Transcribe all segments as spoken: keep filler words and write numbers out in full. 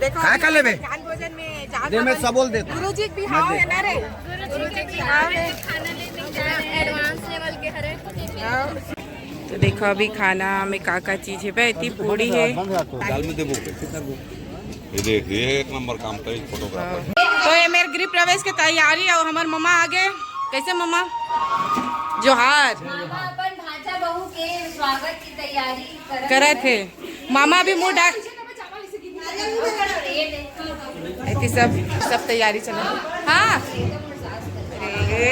देखो, काय का लेबे? मध्यान्ह भोजन में जात दे, मैं हवन। सबो ल देत हूँ। गुरुजी के बिहाव है ना रे? गुरुजी के बिहाव है। खाना लेने जा रहे हैं, advance level के हरे। हाँ। तो देखो, अभी खाना में का का चीज है बे? इतनी पूड़ी है। दाल में देबो। ये देख, ये एक नंबर काम करे फोटोग्राफर। तो ये मेरे गृह प्रवेश के तैयारी है और हमार ममा आगे। कैसे ममा? जोहार। मामा अपन भांचा बहू के स्वागत की तैयारी करत करत हे। मामा अभी मुंह ढाक, एती सब, सब तैयारी चला। हाँ। अरे।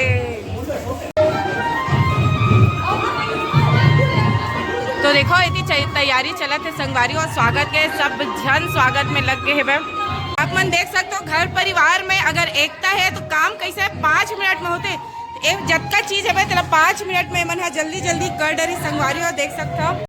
तो देखो, एती चै-, तैयारी चलत हे संगवारी, और स्वागत के सब झन स्वागत में लग गए हेबे। आप मन देख सकते हो, घर परिवार में अगर एकता है तो काम कैसे पाँच मिनट में होथे। ए जतका चीज हवे, तेला पाँच मिनट में एमन ह जल्दी जल्दी कर डरी संगवारी हो, देख सकथव।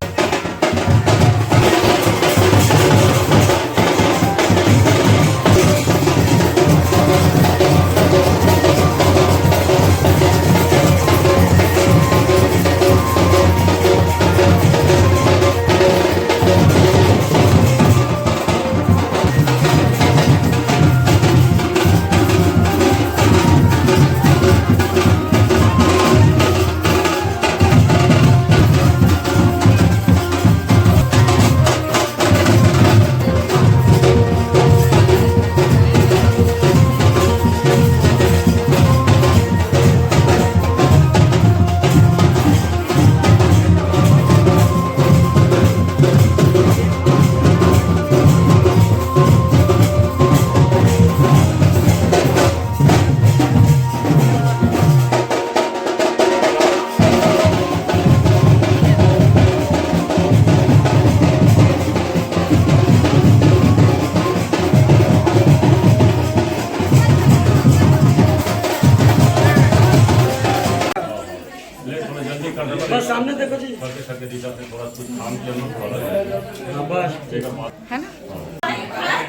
ले, थोड़ा जल्दी कर दो। बस सामने देखो जी। करके, करके दीदा से थोड़ा कुछ काम किया ना, थोड़ा लगा। हाँ, बस, ठीक है। है ना?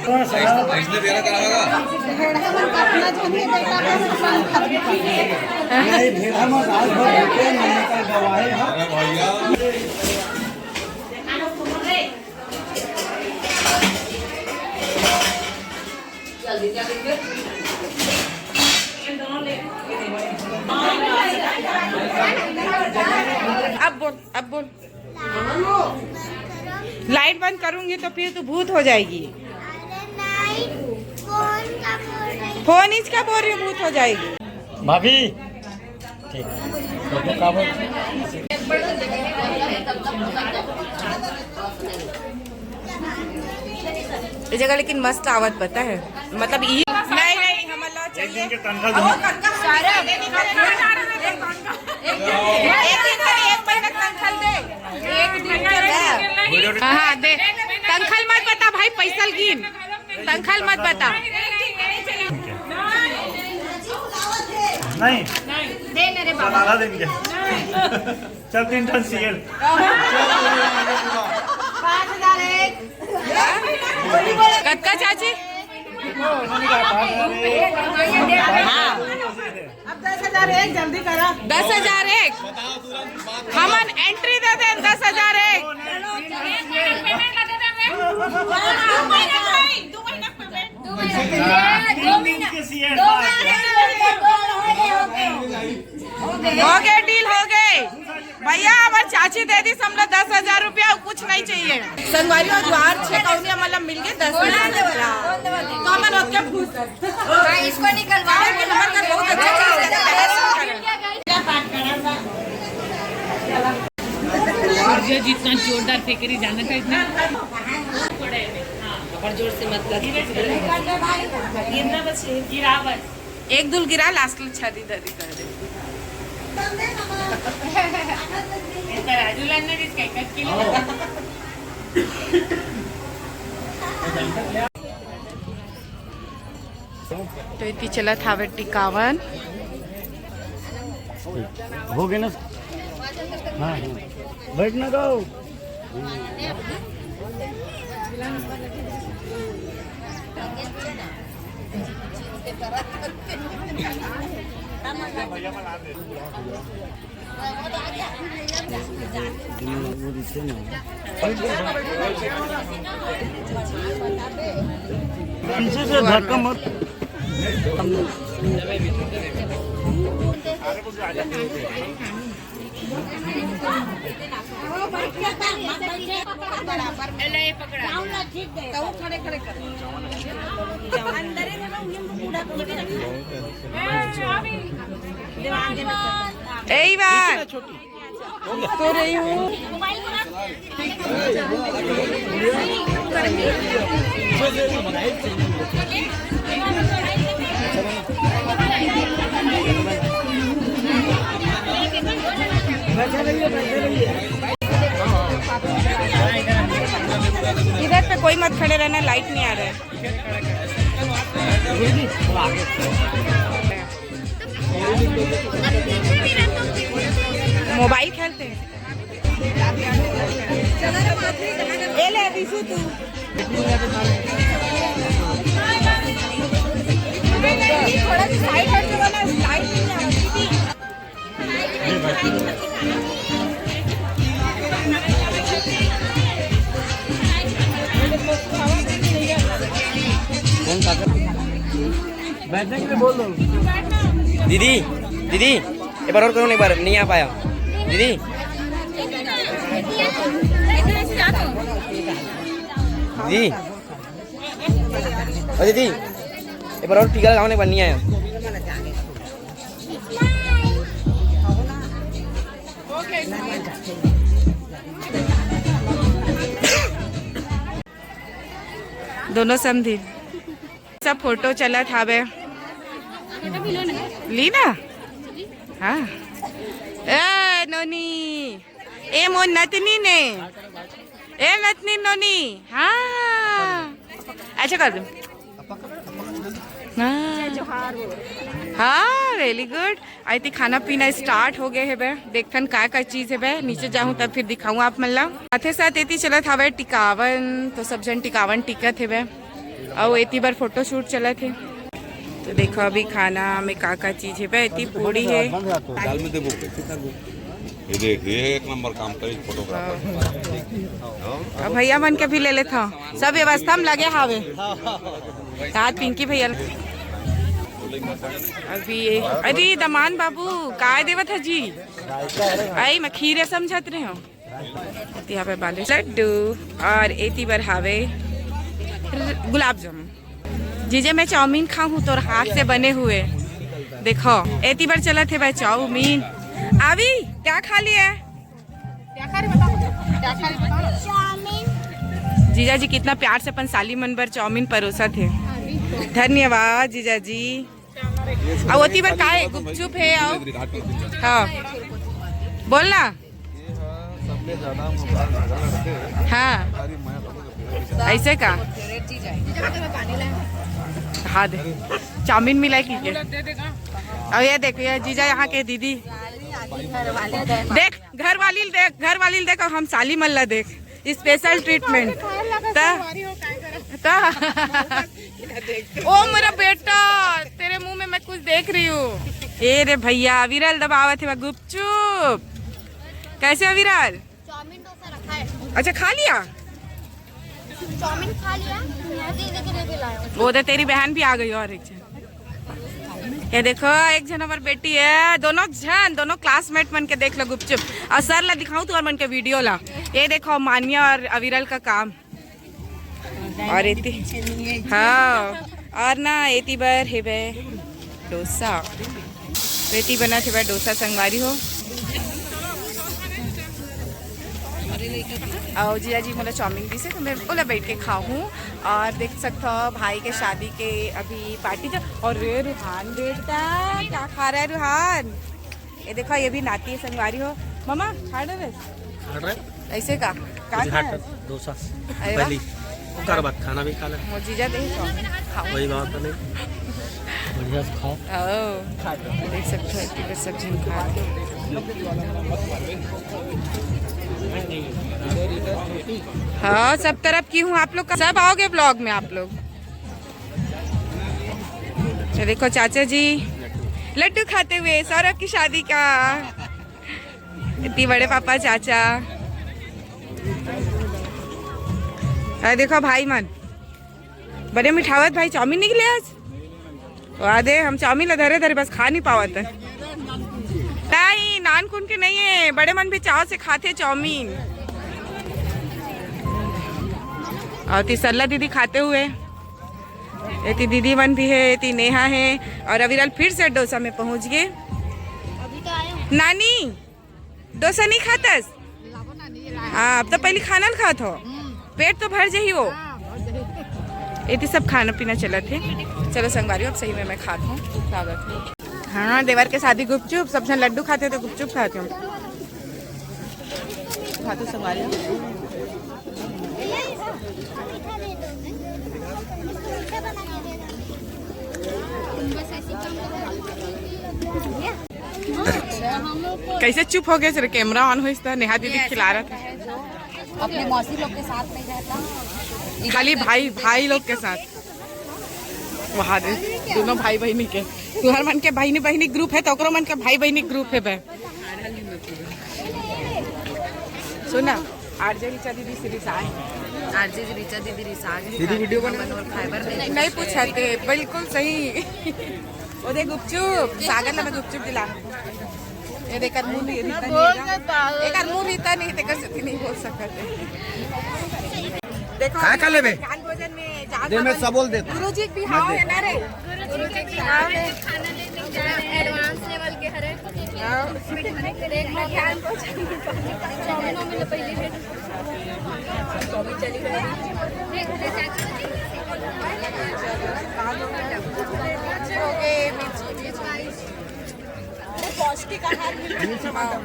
बस, हाँ। इसने मेरा करा लगा। नहीं, भेड़ा मत, आज भर रुपये महीने का गवाही है। अरे भैया। अब बोल, अब बोल। लाइट बंद करूंगी तो फिर तू भूत हो जाएगी। अरे नहीं, फोन का बोल रही। फोन इसका बोल रही हूँ, भूत हो जाएगी। भाभी, ठीक। तो का बोल? ये जगह लेकिन मस्त आवत, पता है, मतलब, ई नहीं, नहीं, हमर ला एक दिन चाहिए। के तनखा दो। एक दिन के एक महीना तनखा दे। एक दिन के ला। हाँ, हाँ, दे। तनखा मत बता भाई, पैसा गिन। तनखा मत बता। नहीं। दे मेरे बाबा। चला दिन के। चल, तीन ठन सीएल। पाँच हजार एक। कतका चाची? हाँ। अब दस हजार एक, जल्दी करा। दस हजार एक। हमन एंट्री दे दे, दस हजार एक। दो महीना, दो महीना। दो महीना। तीन दिन के सीएल। हो गए, डील हो गए। भैया, हमर चाची दे दिस हमला दस हजार रुपया, अउ कुछ नहीं चाहिए। संगवारी हो, जुआर छे कौनिया मतलब मिल गए दस हजार रुपया। तो हमन ओतके खुश। हाँ, इसको निकलवा। हमर घर बहुत अच्छा चीज है। और जो जितना जोरदार फेंकेरी जाना था इतना। और जोर से मत कर। गिरा बस। एक दुल गिरा, लास्ट में छरी धरी कर दे। इतना राजू लाइन में भी कई कट किलो। तो इतनी चलत हावे टिकावन। हो गए ना? हाँ, हाँ। बैठ ना दो। पीछे से धक्का मत। ए, इवान। तो रही हूँ। इधर पे कोई मत खड़े रहना, लाइट नहीं आ रहा है। मोबाइल खेलते हैं। ए ले, दिशु, तू। थोड़ा सा साइड हट जाओ ना, लाइट नहीं आ रही। बैठने के लिए बोल दो। दीदी, दीदी, एक बार और करो ना, एक बार नहीं आ पाया। दीदी, दीदी, ओ दीदी, एक बार और टीका लगाओ ना, एक बार नहीं आया। दोनों समधी सब फोटो चलत हावे। ली ना? हाँ। ए नोनी, ए मोर नतनी ने, ए नतनी नोनी। हाँ, अच्छा कर दो। हाँ, हाँ, वेरी गुड। आई थिंक खाना पीना स्टार्ट हो गए हेबे। देखथन का का चीज हेबे, नीचे जाहूँ तब फिर दिखाऊँ आप मन ला। साथे साथ एती चलत हवे टिकावन, तो सब झन टिकावन टिकत हेबे। अउ एती बर फोटोशूट चलत हे। तो देखो अभी खाना में का का चीज हेबे, एती पूड़ी हे। दाल में देबो, कैसे करबो? ये देख, ये एक नंबर काम करे फोटोग्राफर। अब भैया मन के भी ले लेथव, सब व्यवस्था में लगे हावे। आज पिंकी भैया अभी ये, अरे दमान बाबू, काय देवत है जी? आई मैं खीर समझत रहे हूँ। यहाँ पे बाले लड्डू और एती बर हावे गुलाब जामुन। जीजे, मैं चाउमीन खाऊं तोर हाथ से बने हुए। देखो, एती बर चलत हे भाई चाउमीन। आवी, क्या खा लिया है? क्या खा रही बताओ, क्या खा रही बताओ ना। जीजा जी कितना प्यार से अपन साली मन बर चाउमीन परोसत हे। धन्यवाद जीजा जी। अउ ओती बर काय गुपचुप हे? अउ हाँ, बोल ना। ये हा सबले ज्यादा मसाला लड़के। हाँ। अरे मैं लोगों के फेवरेट। ऐसे का? हाँ दे, चाउमीन मिला की के? अब ये देखो, ये जीजा यहाँ के दीदी। देख, घर वाली ल देख, घर वाली ल देख, हम साली मल्ला देख, स्पेशल ट्रीटमेंट। त, त, ओ मेरा बेटा, तेरे मुंह में मैं कुछ देख रही हूँ। ए रे भैया, अविरल दबावत हे गुपचुप। कैसे अविरल? चाउमीन डोसा रखा है। अच्छा, खा लिया? चाउमीन खा लिया, मुझे लेके नहीं लाया। वो तो तेरी बहन भी आ गई और एक जन। ये देखो, एक जन हमारी बेटी है, दोनों जन, दोनों क्लासमेट मन के देख लो गुपचुप। और सर ला दिखाऊं तुम्हारे मन के वीडियो ला। ये देखो मानिया और अविरल का काम। और एती, हाँ, और ना एती बर हेबे डोसा। एती बनत हेबे डोसा संगवारी हो। अउ जीजा जी मोला चाउमीन दिसे तो मैं ओला बैठ के खाहूँ। और देख सकथो भाई के शादी के अभी पार्टी चल। और रे रुहान बेटा, क्या खा रहा है रुहान? ये देखो, ये भी नाती है संगवारी हो। मामा, खा रहे? खा रहे? ऐसे का? का कुछ खाया? हट, डोसा। अरे वाह। पहली, ओकर बाद खाना भी खा ले। मोर जीजा दे तो खाओ। कोई बात नहीं। बढ़िया से खाओ। ओ, देख सकते हो, एती बर सब झन खा रहे। हाँ, सब तरफ की हूँ आप लोग का। सब आओगे ब्लॉग में आप लोग। ये देखो चाचा जी लड्डू खाते हुए, सौरभ की शादी का। इतनी बड़े पापा चाचा। अरे देखो भाई मन, बड़े मिठावत भाई, चाउमीन निकले आज। वाह दे, हम चाउमीन ला धरे धरे बस खा नहीं पावत है। नहीं, नान कुन के नहीं है, बड़े मन भी चाव से खाते चाउमीन। और ती सरला दीदी खाते हुए, एती दीदी मन भी है, एती नेहा है, और अविरल फिर से डोसा में पहुंच गए। नानी, डोसा नहीं खातस? हाँ, अब तो पहले खाना ल खात हो, पेट तो भर जाही वो। एती सब खाना पीना चलत है। चलो संगवारी, अब सही में मैं खात हूँ, स्वागत है। हाँ, देवर के शादी गुपचुप, सब झन लड्डू खाते तो गुपचुप खाते हो। खाते संगवारी। कैसे चुप हो गए? सिर्फ कैमरा ऑन होइस त नेहा दीदी खिला रहा था। अपने मौसी लोग के साथ नहीं रहता, खाली भाई, भाई लोग के साथ। वहाँ दे, दोनों भाई बहनी के, तुहर मन के बहनी बहनी ग्रुप है तो ओकरो मन के भाई बहनी ग्रुप है बे। सुना, आरजे रिचा दीदी श्री साई। आरजे रिचा दीदी रिसाग है, दीदी वीडियो बना। मनोहर फाइबर नहीं, नहीं पूछा थे, बिल्कुल सही। वो दे गुपचुप, सागर ला मैं गुपचुप दिला। ये देख, कर मुंह नहीं, रीता नहीं बोल है। के पागल। ये कर मुंह रीता नहीं, तेकर से नहीं बोल सकते। देखो, का कर लेबे? मध्यान्ह भोजन में जात दे, मैं हमारे सबोल देता। गुरुजी के बिहाव है ना रे? गुरुजी के बिहाव है। एडवांस लेवल के हरे। हाँ। देख, मध्यान्ह भोजन में चाउमीन वाउमीन पहले है। चाउमीन चली गई। हो गए, मिर्ची, मिर्ची। पौष्टिक आहार मिल रहा है।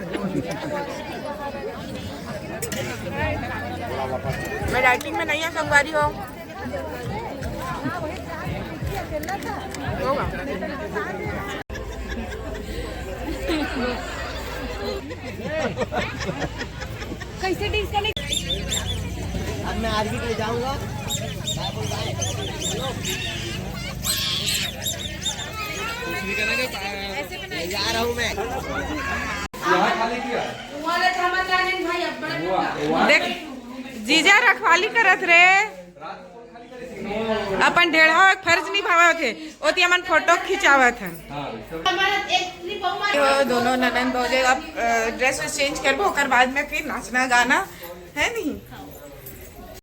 मैं डाइटिंग में नहीं है, संगवारी हो। होगा। कैसे डिस्कनेक्ट? अब मैं आरबी के लिए जाऊंगा। जा रहा हूँ मैं। देख, जीजा रखवाली करत रे। अपन ढेढ़ा फर्ज निभावत हे, ओती हमन फोटो खिंचावत हन। तो दोनों ननंद भौजाई अब, अ, ड्रेस वेस चेंज करबो, ओकर बाद में फिर नाचना गाना है नहीं।